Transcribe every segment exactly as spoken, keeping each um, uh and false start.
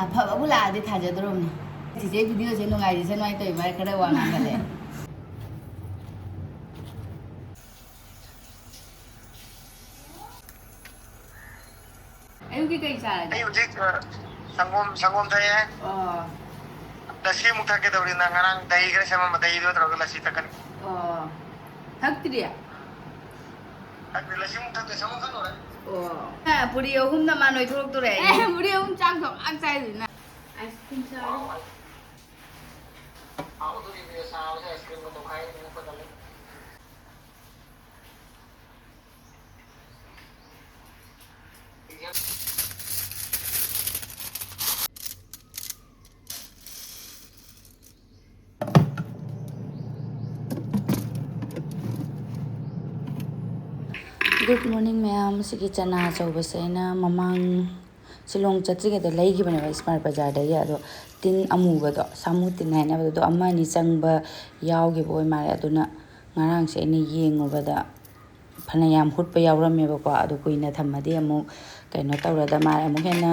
ꯑꯐꯕꯕꯨ ꯂꯥꯛꯑꯗꯤ ꯊꯥꯖꯗ꯭ꯔꯣꯕꯅꯤ꯫ ꯆꯤꯆꯦ ꯚꯤꯗꯤꯑꯣꯁꯦ ꯅꯨꯡꯉꯥꯏꯔꯤꯁꯦ ꯅꯨꯡꯉꯥꯏ ꯇꯧꯏ ꯃꯥꯏ ꯈꯔ ꯋꯥ ꯉꯥꯡꯒꯠꯂꯦ꯫ ꯑꯌꯨꯛꯀꯤ ꯀꯩ ꯆꯥꯔꯒꯦ? ꯑꯩ ꯍꯧꯖꯤꯛ, ꯑ, ꯁꯪꯒꯣꯝ, ꯁꯪꯒꯣꯝ ꯊꯛꯑꯦ꯫ ꯑꯣ꯫ ꯂꯁꯤ ꯑꯃꯨꯛ ꯊꯛꯀꯦ ꯇꯧꯔꯤ꯫ ꯅꯪ ꯉꯔꯥꯡ ꯗꯍꯤ ꯈꯔ ꯁꯦꯝꯃꯝꯕ, ꯗꯍꯤꯗꯣ ꯇꯧꯔꯒ ꯂꯁꯤ ꯊꯛꯀꯅꯤ꯫ ꯑꯣ꯫ ꯊꯛꯇ꯭ꯔꯤ? ꯊꯛꯇ꯭ꯔꯤ, ꯂꯁꯤ ꯑꯃꯨꯛ ꯊꯛꯇ꯭ꯔꯤ, ꯁꯪꯒꯣꯝ ꯊꯛ ꯂꯣꯏꯔꯦ꯫ ꯑꯣ꯫ ꯑꯦ, ꯄꯨꯔꯤ ꯑꯍꯨꯝꯅ ꯃꯥ ꯅꯣꯏꯊꯣꯔꯛꯇꯣꯔꯦ ꯑꯩ꯫ ꯑꯦ, ꯄꯨꯔꯤ ꯑꯍꯨꯝ ꯆꯥꯛ ꯊꯣꯡ ꯉꯥꯛ ꯆꯥꯏꯗꯨꯅ꯫ ꯑꯥꯏꯁ ꯀ꯭ꯔꯤꯝ ꯆꯥꯔꯦ꯫ ꯍꯥꯎꯗꯣꯔꯤꯕꯅꯦ, ꯆꯥꯕꯁꯦ ꯑꯥꯏꯁ ꯀ꯭ꯔꯤꯝꯒ ꯇꯧꯈꯥꯏꯔꯒ ꯃꯦꯠꯄꯗ꯫ Good morning ꯃꯌꯥꯝ꯫ ꯁꯤꯒꯤ ꯆꯅꯥ ꯑꯆꯧꯕꯁꯦ ꯑꯩꯅ ꯃꯃꯥꯡ ꯁꯤꯂꯣꯡ ꯆꯠꯇ꯭ꯔꯤꯉꯩꯗ ꯂꯩꯈꯤꯕꯅꯦꯕ ꯏꯁꯃꯥꯔꯠ ꯕꯖꯥꯔꯗꯒꯤ꯫ ꯑꯗꯣ ꯇꯤꯟ ꯑꯃꯨꯕꯗꯣ, ꯁꯥꯃꯨ ꯇꯤꯟ ꯍꯥꯏꯅꯕꯗꯣ, ꯑꯗꯣ ꯑꯃ ꯑꯅꯤ ꯆꯪꯕ ꯌꯥꯎꯈꯤꯕ ꯑꯣꯏ ꯃꯥꯜꯂꯦ꯫ ꯑꯗꯨꯅ ꯉꯔꯥꯡꯁꯦ ꯑꯩꯅ ꯌꯦꯡꯉꯨꯕꯗ ꯐꯅꯌꯥꯝ ꯍꯨꯠꯄ ꯌꯥꯎꯔꯝꯃꯦꯕꯀꯣ꯫ ꯑꯗꯨ ꯀꯨꯏꯅ ꯊꯝꯃꯗꯤ ꯑꯃꯨꯛ ꯀꯩꯅꯣ ꯇꯧꯔꯗ ꯃꯥꯜꯂꯦ, ꯑꯃꯨꯛ ꯍꯦꯟꯅ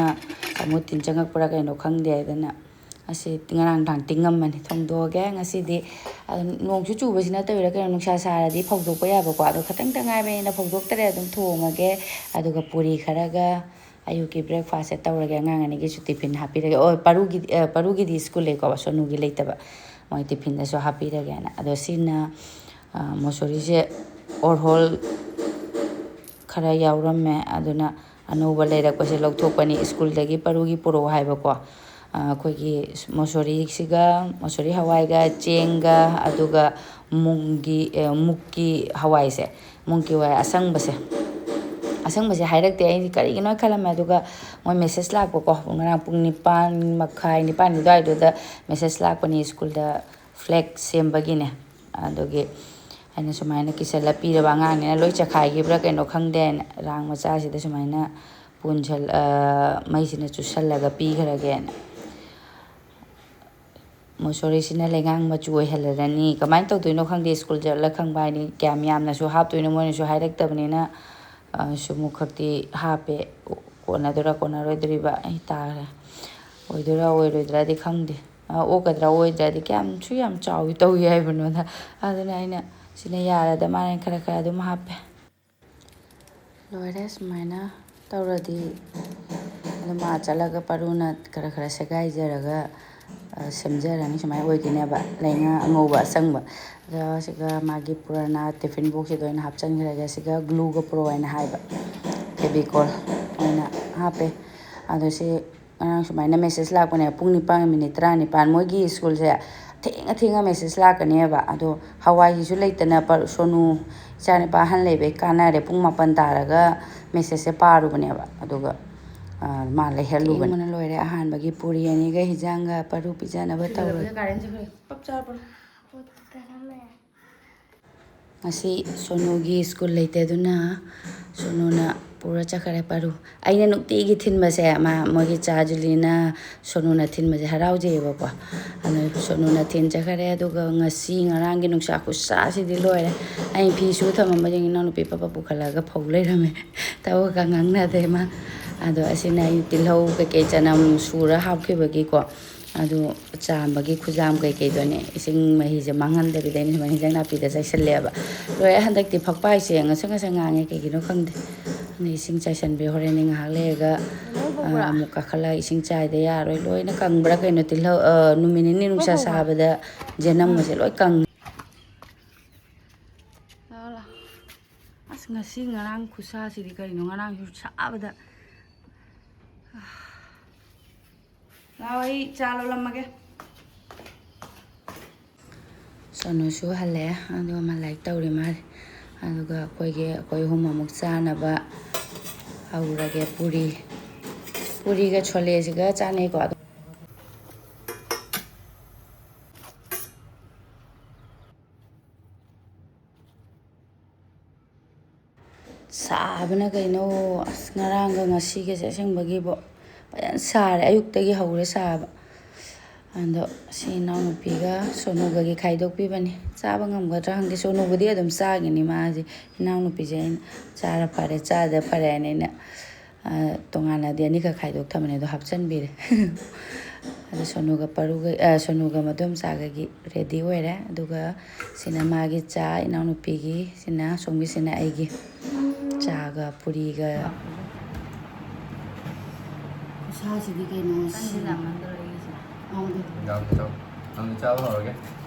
ꯁꯥꯃꯨ ꯇꯤꯟ ꯆꯪꯉꯛꯄ꯭ꯔꯥ ꯀꯩꯅꯣ ꯈꯪꯗꯦ꯫ ꯑꯗꯨꯅ ꯑꯁꯤ ꯉꯔꯥꯡ ꯅꯨꯡꯗꯥꯡ ꯇꯤꯡꯉꯝꯕꯅꯤ, ꯊꯣꯡꯗꯣꯛꯑꯒꯦ ꯉꯁꯤꯗꯤ꯫ ꯑꯗꯨꯝ ꯅꯣꯡꯁꯨ ꯆꯨꯕꯁꯤ ꯅꯠꯇꯕꯤꯔ ꯀꯩꯅꯣ, ꯅꯨꯡꯁꯥ ꯁꯥꯔꯗꯤ ꯐꯧꯗꯣꯛꯄ ꯌꯥꯕꯀꯣ꯫ ꯑꯗꯣ ꯈꯇꯪꯇ ꯉꯥꯏꯕꯅꯤꯅ ꯐꯧꯗꯣꯛꯇꯔꯦ, ꯑꯗꯨꯝ ꯊꯣꯡꯉꯒꯦ꯫ ꯑꯗꯨꯒ ꯄꯨꯔꯤ ꯈꯔꯒ ꯑꯌꯨꯛꯀꯤ ꯕ꯭ꯔꯦꯛꯐꯥꯁꯁꯦ ꯇꯧꯔꯒꯦ꯫ ꯑꯉꯥꯡ ꯑꯅꯤꯒꯤꯁꯨ ꯇꯤꯐꯤꯟ ꯍꯥꯞꯄꯤꯔꯒꯦ꯫ ꯑꯣ, ꯄꯔꯨꯒꯤ, ꯑ, ꯄꯔꯨꯒꯤꯗꯤ ꯁ꯭ꯀꯨꯜ ꯂꯩꯀꯣ, ꯁꯣꯅꯨꯒꯤ ꯂꯩꯇꯕ꯫ ꯃꯣꯏ ꯇꯤꯐꯤꯟꯗꯁꯨ ꯍꯥꯞꯄꯤꯔꯒꯦꯅ꯫ ꯑꯗꯣ ꯁꯤꯅ, ꯑ, ꯃꯣꯁꯣꯔꯤꯁꯦ ꯑꯣꯔꯍꯣꯜ ꯈꯔ ꯌꯥꯎꯔꯝꯃꯦ, ꯑꯗꯨꯅ ꯑꯅꯧꯕ ꯂꯩꯔꯛꯄꯁꯦ ꯂꯧꯊꯣꯛꯄꯅꯤ꯫ ꯁ꯭ꯀꯨꯜꯗꯒꯤ ꯄꯔꯨꯒꯤ ꯄꯨꯔꯛꯑꯣ ꯍꯥꯏꯕꯀꯣ꯫ ꯑ, ꯑꯩꯈꯣꯏꯒꯤ ꯃꯣꯁꯣꯔꯤꯁꯤꯒ, ꯃꯣꯁꯣꯔꯤ ꯍꯋꯥꯏꯒ, ꯆꯦꯡꯒ, ꯑꯗꯨꯒ ꯃꯨꯡꯒꯤ, ꯑ, ꯃꯨꯛꯀꯤ ꯍꯋꯥꯏꯁꯦ, ꯃꯨꯛꯀꯤ ꯍꯋꯥꯏ ꯑꯁꯪꯕꯁꯦ, ꯑꯁꯪꯕꯁꯦ ꯍꯥꯏꯔꯛꯇꯦ꯫ ꯑꯩꯗꯤ ꯀꯔꯤꯒꯤꯅꯣ ꯈꯜꯂꯝꯃꯦ꯫ ꯑꯗꯨꯒ ꯃꯣꯏ ꯃꯦꯁꯦꯖ ꯂꯥꯛꯄꯀꯣ, ꯉꯔꯥꯡ ꯄꯨꯡ ꯅꯤꯄꯥꯟ ꯃꯈꯥꯏ, ꯅꯤꯄꯥꯟꯒꯤ ꯑꯗꯨꯋꯥꯏꯗꯨꯗ ꯃꯦꯁꯦꯖ ꯂꯥꯛꯄꯅꯤ, ꯁ꯭ꯀꯨꯜꯗ ꯐ꯭ꯂꯦꯛ ꯁꯦꯝꯕꯒꯤꯅꯦ꯫ ꯑꯗꯨꯒꯤ ꯑꯩꯅ ꯁꯨꯃꯥꯏꯅ ꯀꯤꯁꯜꯂ ꯄꯤꯔꯕ, ꯑꯉꯥꯡꯅꯤꯅ ꯂꯣꯏ ꯆꯈꯥꯏꯈꯤꯕ꯭ꯔꯥ ꯀꯩꯅꯣ ꯈꯪꯗꯦꯅ, ꯔꯥꯡ ꯃꯆꯥꯁꯤꯗ ꯁꯨꯃꯥꯏꯅ ꯄꯨꯟꯁꯜ-, ꯑ, ꯃꯩꯁꯤꯅ ꯆꯨꯁꯜꯂꯒ ꯄꯤꯈ꯭ꯔꯒꯦꯅ꯫ ꯃꯣꯁꯣꯔꯤꯁꯤꯅ ꯂꯩꯉꯥꯡ ꯃꯆꯨ ꯑꯣꯏꯍꯜꯂꯔꯅꯤ꯫ ꯀꯃꯥꯏꯅ ꯇꯧꯗꯣꯏꯅꯣ ꯈꯪꯗꯦ, ꯁ꯭ꯀꯨꯜ ꯆꯠꯂ ꯈꯪꯕ ꯍꯥꯏꯅꯤ꯫ ꯀꯌꯥꯝ ꯌꯥꯝꯅꯁꯨ ꯍꯥꯞꯇꯣꯏꯅꯣ ꯃꯣꯏꯅꯁꯨ ꯍꯥꯏꯔꯛꯇꯕꯅꯤꯅ, ꯑ, ꯁꯨꯃꯨꯛ ꯈꯛꯇꯤ ꯍꯥꯞꯄꯦ꯫ ꯀꯣꯟꯅꯗꯣꯏꯔꯥ ꯀꯣꯟꯅꯔꯣꯏꯗꯣꯔꯤꯕ ꯑꯩ ꯇꯥꯈ꯭ꯔꯦ꯫ ꯑꯣꯏꯗꯣꯏꯔꯥ ꯑꯣꯏꯔꯣꯏꯗ꯭ꯔꯥꯗꯤ ꯈꯪꯗꯦ꯫ ꯑ, ꯑꯣꯛꯀꯗ꯭ꯔꯥ ꯑꯣꯏꯗ꯭ꯔꯥꯗꯤ ꯀꯌꯥꯝꯁꯨ ꯌꯥꯝ ꯆꯥꯎꯋꯤ ꯇꯧꯏ ꯍꯥꯏꯕꯅꯣꯗ꯫ ꯑꯗꯨꯅ ꯑꯩꯅ ꯁꯤꯅ ꯌꯥꯔꯗ ꯃꯥꯅ ꯈꯔ ꯈꯔ ꯑꯗꯨꯝ ꯍꯥꯞꯄꯦ꯫ ꯂꯣꯏꯔꯦ꯫ ꯁꯨꯃꯥꯏꯅ ꯇꯧꯔꯗꯤ ꯑꯗꯨꯝ ꯑꯥ ꯆꯠꯂꯒ ꯄꯔꯨꯅ ꯈꯔ ꯈꯔ ꯁꯦꯒꯥꯏꯖꯔꯒ, ꯑ, ꯁꯦꯝꯖꯔꯅꯤ꯫ ꯁꯨꯃꯥꯏꯅ ꯑꯣꯏꯗꯣꯏꯅꯦꯕ, ꯂꯩꯉꯥ ꯑꯉꯧꯕ ꯑꯁꯪꯕ꯫ ꯑꯗꯣ ꯁꯤꯒ ꯃꯥꯒꯤ ꯄꯨꯔꯥꯅ ꯇꯤꯐꯤꯟ ꯕꯣꯛꯁꯁꯤꯗ ꯑꯣꯏꯅ ꯍꯥꯞꯆꯤꯟꯈ꯭ꯔꯒꯦ꯫ ꯁꯤꯒ ꯒ꯭ꯂꯨꯒ ꯄꯨꯔꯛꯑꯣ ꯍꯥꯏꯅ ꯍꯥꯏꯕ, ꯐꯦꯕꯤꯀꯣꯜ ꯑꯣꯏꯅ ꯍꯥꯞꯄꯦ꯫ ꯑꯗꯣ ꯁꯤ ꯉꯔꯥꯡ ꯁꯨꯃꯥꯏꯅ ꯃꯦꯁꯦꯖ ꯂꯥꯛꯄꯅꯦ, ꯄꯨꯡ ꯅꯤꯄꯥꯟ ꯃꯤꯅꯤꯠ ꯇꯔꯥꯅꯤꯄꯥꯟ꯫ ꯃꯣꯏꯒꯤ ꯁ꯭ꯀꯨꯜꯁꯦ ꯊꯦꯡꯉ ꯊꯦꯡꯉ ꯃꯦꯁꯦꯖ ꯂꯥꯛꯀꯅꯦꯕ꯫ ꯑꯗꯣ ꯍꯋꯥꯏꯒꯤꯁꯨ ꯂꯩꯇꯅ ꯄ-, ꯁꯣꯅꯨ ꯏꯆꯥꯅꯨꯄꯥ ꯑꯍꯟ ꯂꯩꯕꯩ ꯀꯥꯟꯅꯔꯦ꯫ ꯄꯨꯡ ꯃꯥꯄꯟ ꯇꯥꯔꯒ ꯃꯦꯁꯦꯖꯁꯦ ꯄꯥꯔꯨꯕꯅꯦꯕ꯫ ꯑꯗꯨꯒ, ꯑ, ꯃꯥ ꯂꯩꯍꯜꯂꯨꯕꯅꯦ꯫ ꯊꯦꯡꯕꯅ ꯂꯣꯏꯔꯦ꯫ ꯑꯍꯥꯟꯕꯒꯤ ꯄꯨꯔꯤ ꯑꯅꯤꯒ ꯍꯤꯟꯖꯥꯡꯒ ꯄꯔꯨ ꯄꯤꯖꯅꯕ ꯇꯧꯔꯦ꯫ ꯀꯥꯔꯦꯟꯁꯦ ꯍꯣꯏ ꯄꯞ ꯆꯥꯔ ꯄꯔꯨ꯫ ꯉꯁꯤ ꯁꯣꯅꯨꯒꯤ ꯁ꯭ꯀꯨꯜ ꯂꯩꯇꯦ, ꯑꯗꯨꯅ ꯁꯣꯅꯨꯅ ꯄꯨꯔ ꯆꯠꯈ꯭ꯔꯦ ꯄꯔꯨ꯫ ꯑꯩꯅ ꯅꯨꯡꯇꯤꯒꯤ ꯊꯤꯟꯕꯁꯦ, ꯃꯥ, ꯃꯣꯏꯒꯤ ꯆꯥ ꯖꯨꯂꯤꯅ ꯁꯣꯅꯨꯅ ꯊꯤꯟꯕꯁꯦ ꯍꯔꯥꯎꯖꯩꯌꯦꯕꯀꯣ꯫ ꯑꯗꯨ ꯁꯣꯅꯨꯅ ꯊꯤꯟ ꯆꯠꯈ꯭ꯔꯦ꯫ ꯑꯗꯨꯒ ꯉꯁꯤ ꯉꯔꯥꯡꯒꯤ ꯅꯨꯡꯁꯥ ꯈꯨꯠꯁꯥꯁꯤꯗꯤ ꯂꯣꯏꯔꯦ꯫ ꯑꯩꯅ ꯐꯤ ꯁꯨ ꯊꯝꯃꯝꯕꯁꯤꯡ ꯏꯅꯥꯎꯅꯨꯄꯤ ꯄꯞ ꯄꯞ ꯄꯨꯈꯠꯂꯒ ꯐꯧ ꯂꯩꯔꯝꯃꯦ꯫ ꯊꯕꯛꯀ ꯉꯥꯡꯅꯗꯦ ꯃꯥ꯫ ꯑꯗꯣ ꯑꯁꯤꯅ ꯑꯩ ꯇꯤꯜꯍꯧ ꯀꯩꯀꯩ ꯆꯅꯝ ꯁꯨꯔ ꯍꯥꯞꯈꯤꯕꯒꯤꯀꯣ꯫ ꯑꯗꯨ ꯆꯥꯝꯕꯒꯤ ꯈꯨꯖꯥꯝ ꯀꯩꯀꯩꯗꯣꯅꯦ, ꯏꯁꯤꯡ ꯃꯍꯤꯁꯦ ꯃꯥꯡꯍꯟꯗꯕꯤꯗ ꯑꯩꯅ ꯁꯨꯃꯥꯏꯅ ꯍꯤꯟꯖꯥꯡ ꯅꯥꯄꯤꯗ ꯆꯥꯏꯁꯜꯂꯦꯕ꯫ ꯂꯣꯏꯔꯦ꯫ ꯍꯟꯗꯛꯇꯤ ꯐꯛꯄ ꯍꯥꯏꯁꯦ ꯉꯁꯪ ꯉꯁꯪ ꯉꯥꯡꯉꯦ, ꯀꯩꯒꯤꯅꯣ ꯈꯪꯗꯦ꯫ ꯑꯗꯨꯅ ꯏꯁꯤꯡ ꯆꯥꯏꯁꯟꯕꯤꯌꯨ꯫ ꯍꯣꯔꯦꯟꯗꯤ ꯉꯥꯏꯍꯥꯛ ꯂꯩꯔꯒ, ꯑ, ꯑꯃꯨꯛ ꯀꯥꯈꯠꯂꯒ ꯏꯁꯤꯡ ꯆꯥꯏꯗ ꯌꯥꯔꯣꯏ꯫ ꯂꯣꯏꯅ ꯀꯪꯕ꯭ꯔꯥ ꯀꯩꯅꯣ, ꯇꯤꯜꯍꯧ, ꯑ, ꯅꯨꯃꯤꯠ ꯅꯤꯅꯤ ꯅꯨꯡꯁꯥ ꯁꯥꯕꯗ ꯖꯦꯅꯝꯒꯁꯦ ꯂꯣꯏ ꯀꯪꯉꯦ꯫ ꯂꯥꯛꯑꯣ, ꯂꯥꯛꯑꯣ꯫ ꯑꯁ, ꯉꯁꯤ ꯉꯔꯥꯡ ꯈꯨꯠꯁꯥꯁꯤꯗꯤ ꯀꯔꯤꯅꯣ, ꯉꯔꯥꯡꯁꯨ ꯁꯥꯕꯗ꯫ ꯂꯥꯛꯑꯣ, ꯑꯩ ꯆꯥ ꯂꯣꯜꯂꯝꯃꯒꯦ꯫ ꯁꯣꯅꯨꯁꯨ ꯍꯜꯂꯛꯑꯦ, ꯑꯗꯨꯒ ꯃꯥ ꯂꯥꯏꯔꯤꯛ ꯇꯧꯔꯤ ꯃꯥꯜꯂꯦ꯫ ꯑꯗꯨꯒ ꯑꯩꯈꯣꯏꯒꯤ, ꯑꯩꯈꯣꯏ ꯑꯍꯨꯝ ꯑꯃꯨꯛ ꯆꯥꯅꯕ ꯍꯧꯔꯒꯦ꯫ ꯄꯨꯔꯤ, ꯄꯨꯔꯤꯒ ꯁꯣꯂꯦꯁꯤꯒ ꯆꯥꯅꯩꯀꯣ꯫ ꯑꯗꯣ ꯁꯥꯕꯅ ꯀꯩꯅꯣ, ꯑꯁ, ꯉꯔꯥꯡꯒ ꯉꯁꯤꯒꯁꯦ ꯑꯁꯦꯡꯕꯒꯤꯕꯣ ꯐꯖꯅ ꯁꯥꯔꯦ, ꯑꯌꯨꯛꯇꯒꯤ ꯍꯧꯔꯦ ꯁꯥꯕ꯫ ꯑꯗꯣ ꯁꯤ ꯏꯅꯥꯎꯅꯨꯄꯤꯒ ꯁꯣꯅꯨꯒꯒꯤ ꯈꯥꯏꯗꯣꯛꯄꯤꯕꯅꯤ꯫ ꯆꯥꯕ ꯉꯝꯒꯗ꯭ꯔꯥ ꯈꯪꯗꯦ꯫ ꯁꯣꯅꯨꯕꯨꯗꯤ ꯑꯗꯨꯝ ꯆꯥꯒꯤꯅꯤ ꯃꯥꯁꯦ꯫ ꯏꯅꯥꯎꯅꯨꯄꯤꯁꯦ ꯑꯩꯅ ꯆꯥꯔ ꯐꯔꯦ, ꯆꯥꯗ ꯐꯔꯦ ꯍꯥꯏꯅ ꯑꯩꯅ ꯇꯣꯉꯥꯟꯅꯗꯤ ꯑꯅꯤꯈꯛ ꯈꯥꯏꯗꯣꯛ ꯊꯝꯕꯅꯦ, ꯑꯗꯣ ꯍꯥꯞꯆꯤꯟꯕꯤꯔꯦ꯫ ꯑꯗꯣ ꯁꯣꯅꯨꯒ ꯄꯔꯨꯒ, ꯑ, ꯁꯣꯅꯨꯒ ꯃꯗꯣꯝꯆꯥꯒꯒꯤ ꯔꯦꯗꯤ ꯑꯣꯏꯔꯦ꯫ ꯑꯗꯨꯒ ꯁꯤꯅ ꯃꯥꯒꯤ ꯆꯥ, ꯏꯅꯥꯎꯅꯨꯄꯤꯒꯤ, ꯁꯤꯅ ꯁꯣꯝꯒꯤꯁꯤꯅ ꯑꯩꯒꯤ ꯆꯥꯒ ꯄꯨꯔꯤꯒ꯫ ꯈꯨꯁꯥꯁꯤꯗꯤ ꯀꯩꯅꯣ, ꯁꯤ ꯅꯪꯗꯤ ꯌꯥꯝꯃꯟꯗ꯭ꯔꯣ ꯑꯩꯒꯤꯁꯦ? ꯌꯥꯝꯗꯦ꯫ ꯌꯥꯝꯗꯦ, ꯆꯥꯎ꯫ ꯅꯪꯗꯤ ꯆꯥꯕ ꯍꯧꯔꯒꯦ꯫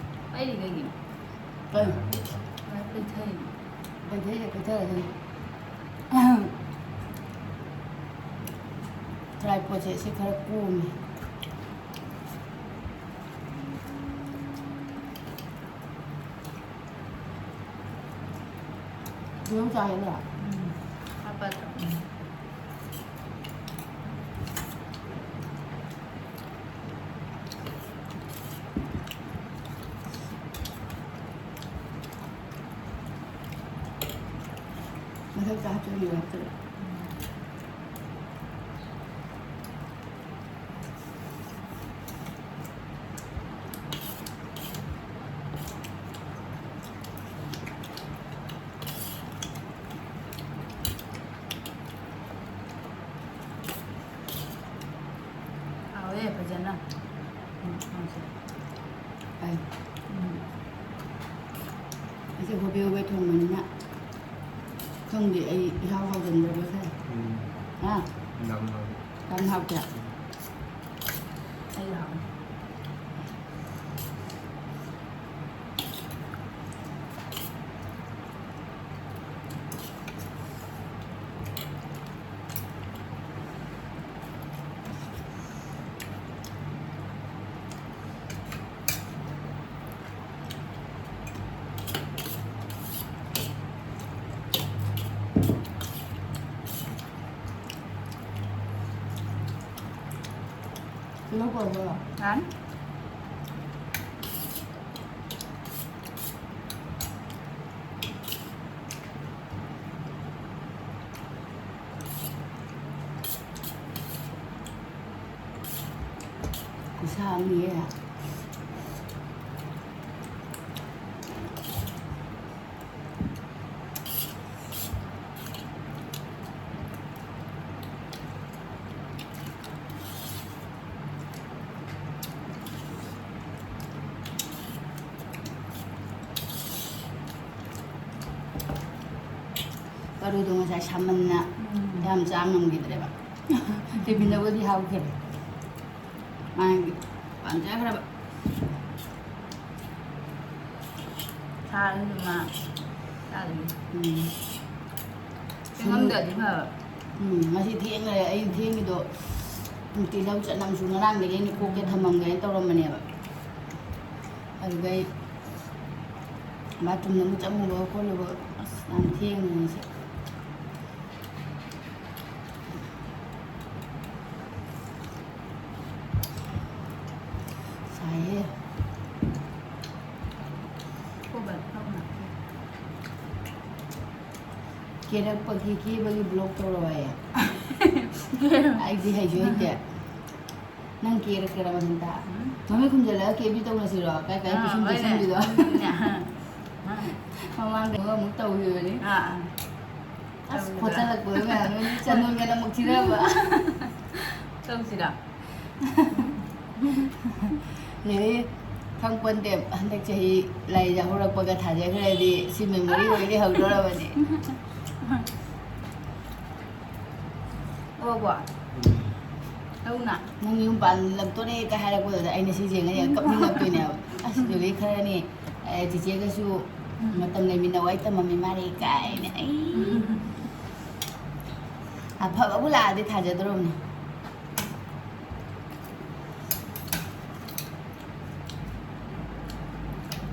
ꯑꯩꯗꯤ ꯀꯩꯒꯤꯅꯣ? ꯀꯩ? ꯌꯥꯔꯅꯤ, ꯆꯥꯎ꯫ ꯂꯣꯏ ꯄꯤꯊꯔꯤꯅꯦ꯫ ꯄꯤꯊꯩꯁꯦ ꯄꯤꯊꯔꯁꯅꯨ꯫ Tripodꯁꯦ ꯁꯤ ꯈꯔ ꯀꯣꯝꯃꯦ꯫ ꯅꯪ ꯆꯥꯒꯗ꯭ꯔꯥ? ꯎꯝ꯫ ꯍꯥꯞꯄꯗ꯭ꯔꯥ? ꯎꯝ꯫ ꯃꯊꯛꯇ ꯍꯥꯞꯆꯤꯟꯕꯤꯔꯣ, ꯍꯥꯞꯆꯤꯜꯂꯣ꯫ ꯍꯥꯎꯋꯦ ꯐꯖꯅ꯫ ꯎꯝ, ꯍꯥꯎꯁꯦ꯫ ꯑꯩ, ꯎꯝ꯫ ꯑꯩꯁꯦ ꯍꯣꯕꯦ ꯍꯣꯕꯦ ꯊꯣꯡꯕꯅꯤꯅ ꯈꯪꯗꯦ, ꯑꯩ ꯏꯍꯥꯎ ꯍꯥꯎꯖꯟꯗꯕ꯭ꯔꯥ ꯈꯔ꯫ ꯎꯝ꯫ ꯍꯥ? ꯌꯥꯝ ꯍꯥꯎꯋꯦ꯫ ꯌꯥꯝ ꯍꯥꯎꯇꯦ? ꯎꯝ꯫ ꯑꯩ ꯍꯥꯎꯋꯦ꯫ ꯇꯤꯜꯍꯧ ꯄꯧꯔꯛꯄ꯭ꯔꯣ? ꯌꯥꯅꯤ꯫ ꯈꯨꯠꯁꯥ ꯑꯃꯅꯤꯍꯦ꯫ ꯃꯔꯨꯗꯣ ꯉꯁꯥꯏ ꯁꯥꯃꯟꯅ ꯎꯝ꯫ ꯌꯥꯝ ꯆꯥ ꯉꯝꯈꯤꯗ꯭ꯔꯦꯕ꯫ ꯇꯤꯐꯤꯟꯗꯕꯨꯗꯤ ꯍꯥꯎꯈ꯭ꯔꯦ꯫ ꯃꯥꯒꯤ ꯄꯥꯝꯖꯈ꯭ꯔꯕ꯫ ꯁꯥꯔꯁꯨ ꯃꯥ ꯆꯥꯗꯕꯤ꯫ ꯎꯝ꯫ ꯊꯦꯡꯉꯝꯗ꯭ꯔꯗꯤ ꯐꯕ꯫ ꯎꯝ, ꯉꯁꯤ ꯊꯦꯡꯈ꯭ꯔꯦ꯫ ꯑꯩ ꯊꯦꯡꯉꯤꯗꯣ ꯇꯤꯜꯍꯧ ꯆꯅꯝꯁꯨ ꯉꯔꯥꯡꯗꯒꯤ ꯑꯩꯅ ꯈꯣꯛꯀꯦ ꯊꯝꯃꯝꯒꯦꯅ ꯇꯧꯔꯝꯕꯅꯦꯕ꯫ ꯑꯗꯨꯗꯩ ꯕꯥꯊꯔꯨꯝꯗ ꯑꯃꯨꯛ ꯆꯪꯉꯨꯕ ꯈꯣꯠꯂꯨꯕ꯫ ꯑꯁ, ꯌꯥꯝ ꯊꯦꯡꯉꯦ ꯉꯁꯤ꯫ ꯁꯥꯏꯍꯦ꯫ ꯀꯦꯔꯛꯄꯒꯤ, ꯀꯦꯕꯒꯤ vlog ꯇꯧꯔꯣ ꯍꯥꯏꯌꯦ꯫ ꯑꯩꯗꯤ ꯍꯩꯁꯨ ꯍꯩꯇꯦ꯫ ꯅꯪ ꯀꯦꯔꯛꯀꯦꯔꯥ ꯃꯊꯟꯇ? ꯎꯝ꯫ ꯃꯃꯤꯠ ꯈꯨꯝꯖꯤꯜꯂꯒ ꯀꯦꯕꯤ ꯇꯧꯅꯁꯤꯔꯣ? ꯀꯥꯏ ꯀꯥꯏ ꯑꯥ, ꯄꯤꯁꯨꯝ ꯍꯣꯏꯅꯦ꯫ ꯄꯤꯁꯨꯝꯕꯤꯗꯣ꯫ ꯑꯥ, ꯑꯥ꯫ ꯃꯃꯥꯡꯗ ꯑꯃꯨꯛ ꯇꯧꯈꯤꯕꯅꯤ꯫ ꯑꯥ, ꯑꯥ꯫ ꯑꯁ, ꯇꯧꯈꯤꯕ꯭ꯔꯥ? ꯈꯣꯠꯆꯜꯂꯛꯄꯗꯣ ꯃꯌꯥꯝꯗꯣ ꯆꯟꯗꯣꯟꯒꯅ ꯑꯃꯨꯛ ꯊꯤꯔꯕ꯫ ꯇꯧꯁꯤꯔꯥ? ꯅꯦꯅꯦ, ꯈꯪꯄꯣꯟꯇꯦ, ꯍꯟꯗꯛ ꯆꯍꯤ ꯂꯥꯏ ꯍꯧꯔꯛꯄꯒ ꯊꯥꯖꯈ꯭ꯔꯗꯤ ꯁꯤ memory ꯑꯣꯏ ꯂꯩꯍꯧꯗꯣꯔꯕꯅꯦ꯫ ꯑꯣ, ꯕꯣ꯫ ꯇꯧꯅ꯫ ꯅꯪ ꯌꯨꯝ ꯄꯥꯜꯂꯛꯇꯣꯔꯦ ꯀ ꯍꯥꯏꯔꯛꯄꯗꯨꯗ ꯑꯩꯅ ꯁꯤ ꯌꯦꯡꯉ ꯌꯦꯡꯉ ꯀꯞꯅꯤꯡꯉꯛꯇꯣꯏꯅꯦꯕ꯫ ꯑꯁ, ꯖꯨꯂꯤ ꯈꯔꯅꯤ, ꯑꯦ, ꯆꯤꯆꯦꯒꯁꯨ ꯎꯝ꯫ ꯃꯇꯝ ꯂꯩꯃꯤꯟꯅꯧ, ꯑꯩ ꯇꯝꯃꯝꯃꯤ ꯃꯥꯅꯦ ꯀꯥꯏꯅ꯫ ꯑꯩ꯫ ꯎꯝ꯫ ꯑꯐꯕꯕꯨ ꯂꯥꯛꯑꯗꯤ ꯊꯥꯖꯗ꯭ꯔꯣꯕꯅꯦ꯫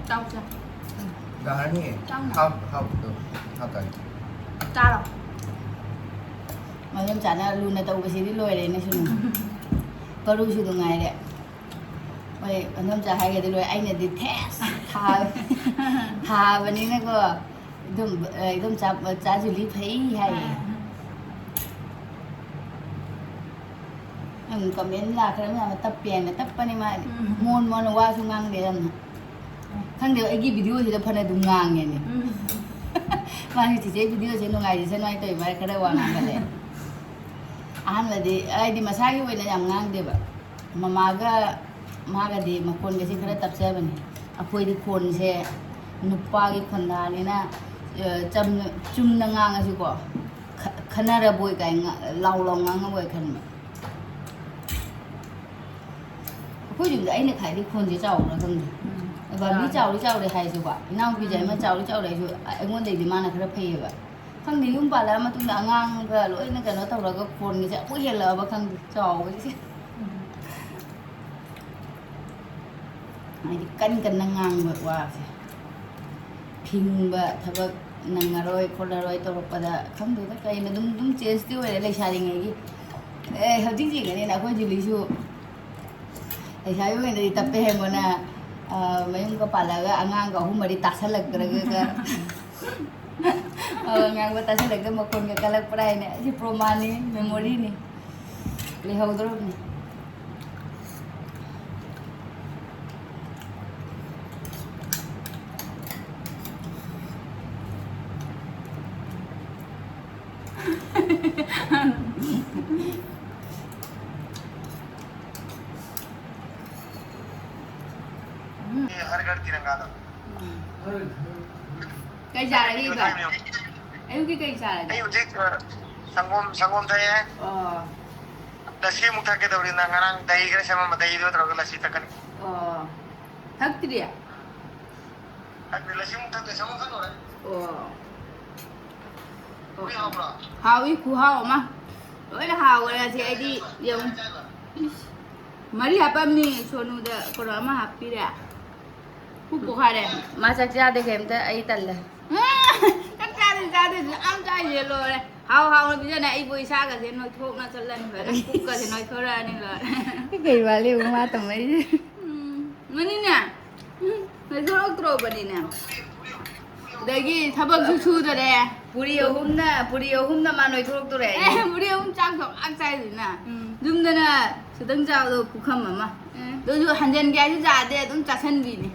ꯆꯥꯎꯁꯦ꯫ ꯌꯥꯔꯅꯤ꯫ ꯆꯥꯎꯅ꯫ ꯍꯥꯞ-, ꯍꯥꯞꯇꯣ꯫ ꯍꯥꯞꯇꯥꯔꯦ꯫ ꯆꯥꯔꯣ꯫ ꯃꯗꯣꯝꯆꯥꯅ ꯂꯨꯅ ꯇꯧꯕꯁꯤꯗꯤ ꯂꯣꯏꯔꯦꯅꯦ ꯁꯨꯝ꯫ ꯀꯔꯨꯁꯨ ꯑꯗꯨꯝ ꯉꯥꯏꯔꯦ꯫ ꯍꯣꯏ, ꯃꯗꯣꯝꯆꯥ ꯍꯥꯏꯒꯗꯤ ꯂꯣꯏꯔꯦ꯫ ꯑꯩꯅꯗꯤ ꯊꯦꯁ ꯊꯥ-, ꯊꯥꯕꯅꯤꯅꯀꯣ꯫ ꯑꯗꯨꯝ, ꯑ, ꯑꯗꯨꯝ ꯆꯥ-, ꯆꯥ ꯖꯨꯂꯤ ꯐꯩ ꯍꯥꯏꯌꯦ꯫ ꯑꯥ꯫ ꯅꯪ comment ꯂꯥꯛꯈ꯭ꯔꯕ ꯃꯌꯥꯝꯗꯣ ꯇꯞꯄꯦ ꯍꯥꯏꯅ ꯇꯞꯄꯅꯤ ꯃꯥꯗꯤ꯫ ꯎꯝ꯫ ꯃꯣꯟ ꯃꯣꯟꯅ ꯋꯥꯁꯨ ꯉꯥꯡꯗꯦ ꯌꯥꯝꯅ꯫ ꯈꯪꯗꯦ, ꯑꯩꯒꯤ video ꯁꯤꯗ ꯐꯅ ꯑꯗꯨꯝ ꯉꯥꯡꯉꯦꯅꯦ꯫ ꯎꯝ꯫ ꯃꯥꯒꯤ ꯆꯤꯆꯦ video ꯁꯦ ꯅꯨꯡꯉꯥꯏꯖꯁꯅꯨ ꯍꯥꯏꯅ ꯇꯧꯔꯤ ꯃꯥꯏ ꯈꯔ ꯋꯥ ꯉꯥꯡꯒꯜꯂꯦ꯫ ꯑꯍꯥꯟꯕꯗꯤ ꯑꯩꯗꯤ ꯃꯁꯥꯒꯤ ꯑꯣꯏꯅ ꯌꯥꯝ ꯉꯥꯡꯗꯦꯕ꯫ ꯃꯃꯥꯒ ꯃꯥꯒꯗꯤ ꯃꯈꯣꯟꯒꯁꯦ ꯈꯔ ꯇꯞꯆꯕꯅꯤ꯫ ꯑꯩꯈꯣꯏꯗꯤ ꯈꯣꯟꯁꯦ ꯅꯨꯄꯥꯒꯤ ꯈꯣꯟꯗꯥꯅꯤꯅ ꯑ, ꯆꯝꯅ, ꯆꯨꯝꯅ ꯉꯥꯡꯉꯁꯨꯀꯣ, ꯈ-, ꯈꯟꯅꯔꯕꯣꯏ ꯀꯥꯏ ꯉꯥ-, ꯂꯥꯎ ꯂꯥꯎ ꯉꯥꯡꯉꯕꯣꯏ ꯈꯟꯕ꯫ ꯑꯩꯈꯣꯏ ꯌꯨꯝꯗ ꯑꯩꯅ ꯈ꯭ꯋꯥꯏꯗꯒꯤ ꯈꯣꯟꯁꯦ ꯆꯥꯎꯕ꯭ꯔꯥ ꯈꯪꯗꯦ꯫ ꯎꯝ꯫ ꯑꯕꯥꯕꯤ ꯆꯥꯎꯔꯦ꯫ ꯆꯥꯎꯔꯦ ꯆꯥꯎꯔꯦ ꯍꯥꯏꯁꯨꯀꯣ, ꯏꯅꯥꯎꯄꯤꯁꯦ ꯎꯝ꯫ ꯑꯃ ꯆꯥꯎꯔꯦ ꯆꯥꯎꯔꯦ ꯍꯥꯏꯁꯨ, ꯑ-, ꯑꯩꯉꯣꯟꯗꯩꯗꯤ ꯃꯥꯅ ꯈꯔ ꯐꯩꯌꯦꯕ꯫ ꯈꯪꯗꯦ, ꯌꯨꯝ ꯄꯥꯜꯂꯛꯑ ꯃꯇꯨꯡꯗ ꯑꯉꯥꯡꯒ ꯂꯣꯏꯅ ꯀꯩꯅꯣ ꯇꯧꯔꯒ ꯈꯣꯟꯒꯁꯦ ꯑꯃꯨꯛ ꯍꯦꯜꯂꯛꯑꯕ ꯈꯪꯗꯦ, ꯆꯥꯎꯕꯒꯤꯁꯦ꯫ ꯎꯝ꯫ ꯍꯥꯏꯗꯤ ꯀꯟ ꯀꯟꯅ ꯉꯥꯡꯕ ꯋꯥꯁꯦ, ꯐꯤꯡꯕ, ꯊꯕꯛ ꯅꯪꯉꯔꯣꯏ ꯈꯣꯠꯂꯔꯣꯏ ꯇꯧꯔꯛꯄꯗ, ꯈꯪꯗꯦꯗ, ꯀꯩꯅꯣ ꯑꯗꯨꯝ, ꯑꯗꯨꯝ ꯆꯦꯟꯖꯇꯤ ꯑꯣꯏꯔꯦ ꯂꯩꯁꯥꯔꯤꯉꯩꯒꯤ꯫ ꯑꯦ, ꯍꯧꯖꯤꯛ ꯌꯦꯡꯉꯅꯤꯅ ꯑꯩꯈꯣꯏ ꯖꯨꯂꯤꯁꯨ ꯂꯩꯁꯥꯕꯤ ꯑꯣꯏꯔꯤꯉꯩꯗꯗꯤ ꯇꯞꯄꯦ ꯍꯦꯟꯕꯅ, ꯑ, ꯃꯌꯨꯝꯒ ꯄꯥꯜꯂꯒ ꯑꯉꯥꯡꯒ ꯑꯍꯨꯝ ꯃꯔꯤ ꯇꯥꯁꯜꯂꯛꯇ꯭ꯔꯒ, ꯑ, ꯉꯥꯡꯕ ꯇꯥꯁꯜꯂꯛꯇ ꯃꯈꯣꯟꯒ ꯀꯜꯂꯛꯄ꯭ꯔꯥ ꯍꯥꯏꯅꯦ꯫ ꯑꯁꯤ ꯄ꯭ꯔꯣꯃꯥꯟꯅꯤ, ꯃꯦꯃꯣꯔꯤꯅꯤ꯫ ꯂꯩꯍꯧꯗ꯭ꯔꯕꯅꯤ꯫ ꯎꯝ꯫ ꯀꯩ ꯆꯥꯔꯒꯦ ꯏꯕꯥ? ꯑꯌꯨꯛꯀꯤ ꯀꯩ ꯆꯥꯔꯒꯦ? ꯑꯩ ꯍꯧꯖꯤꯛ, ꯑ, ꯁꯪꯒꯣꯝ, ꯁꯪꯒꯣꯝ ꯊꯛꯑꯦ꯫ ꯑꯣ꯫ ꯂꯁꯤ ꯑꯃꯨꯛ ꯊꯛꯀꯦ ꯇꯧꯔꯤ꯫ ꯅꯪ ꯉꯔꯥꯡ ꯗꯍꯤ ꯈꯔ ꯁꯦꯝꯃꯝꯕ, ꯗꯍꯤꯗꯣ ꯇꯧꯔꯒ ꯂꯁꯤ ꯊꯛꯀꯅꯤ꯫ ꯑꯣ꯫ ꯊꯛꯇ꯭ꯔꯤ? ꯊꯛꯇ꯭ꯔꯤ, ꯂꯁꯤ ꯑꯃꯨꯛ ꯊꯛꯇ꯭ꯔꯤ, ꯁꯪꯒꯣꯝ ꯊꯛ ꯂꯣꯏꯔꯦ꯫ ꯑꯣ꯫ ꯍꯥꯎꯕ꯭ꯔꯣ? ꯍꯥꯎꯏ, ꯈꯨꯍꯥꯎ ꯑꯃ꯫ ꯂꯣꯏꯅ ꯍꯥꯎꯈ꯭ꯔꯦ ꯉꯁꯤ ꯑꯩꯗꯤ꯫ ꯌꯦꯡꯉꯨ꯫ ꯏꯁ꯫ ꯃꯔꯤ ꯍꯥꯞꯄꯝꯃꯤ, ꯁꯣꯅꯨꯗ ꯀꯣꯔꯣ ꯑꯃ ꯍꯥꯞꯄꯤꯔꯦ꯫ ꯄꯨꯛ ꯄꯣꯛꯈꯥꯏꯔꯦ꯫ ꯃꯥ ꯆꯥꯛ ꯆꯥꯗꯦ ꯀꯩꯝꯇ, ꯑꯩ ꯇꯜꯂꯦ꯫ ꯆꯥꯛ ꯆꯥꯗꯦ, ꯆꯥꯗꯦ, ꯌꯥꯝ ꯆꯥꯏꯁꯦ ꯂꯣꯏꯔꯦ꯫ ꯍꯥꯎ ꯍꯥꯎꯅ ꯄꯤꯖꯅ ꯑꯩꯕꯨ ꯏꯁꯥꯒꯁꯦ ꯅꯣꯏꯊꯣꯛꯅ ꯆꯠꯂꯅꯤ ꯂꯣꯏꯔꯦ꯫ ꯄꯨꯛꯀꯁꯦ ꯅꯣꯏꯊꯣꯔꯛꯑꯅꯤ ꯂꯣꯏꯔꯦ꯫ ꯀꯩ ꯋꯥꯠꯂꯤꯕ ꯃꯥ ꯇꯧꯅꯩꯁꯦ? ꯎꯝ, ꯃꯅꯤꯅꯦ꯫ ꯎꯝ, ꯅꯣꯏꯊꯣꯔꯛꯇ꯭ꯔꯣꯕꯅꯤꯅꯦ꯫ ꯑꯗꯒꯤ ꯊꯕꯛꯁꯨ ꯁꯨꯗꯔꯦ꯫ ꯄꯨꯔꯤ ꯑꯍꯨꯝꯅ, ꯄꯨꯔꯤ ꯑꯍꯨꯝꯅ ꯃꯥ ꯅꯣꯏꯊꯣꯔꯛꯇꯣꯔꯦ ꯑꯩ꯫ ꯑꯦ, ꯄꯨꯔꯤ ꯑꯍꯨꯝ ꯆꯥꯛ ꯆꯥꯎ ꯌꯥꯝ ꯆꯥꯏꯗꯅ꯫ ꯎꯝ꯫ ꯌꯨꯝꯗꯅ ꯈꯤꯇꯪ ꯆꯥꯕꯗꯣ ꯄꯨꯈꯝ ꯑꯃ꯫ ꯑꯦ꯫ ꯑꯗꯨꯁꯨ ꯍꯟꯖꯟꯒꯦ ꯍꯥꯏꯁꯨ ꯌꯥꯗꯦ, ꯑꯗꯨꯝ ꯆꯥꯁꯟꯕꯤꯅꯤ꯫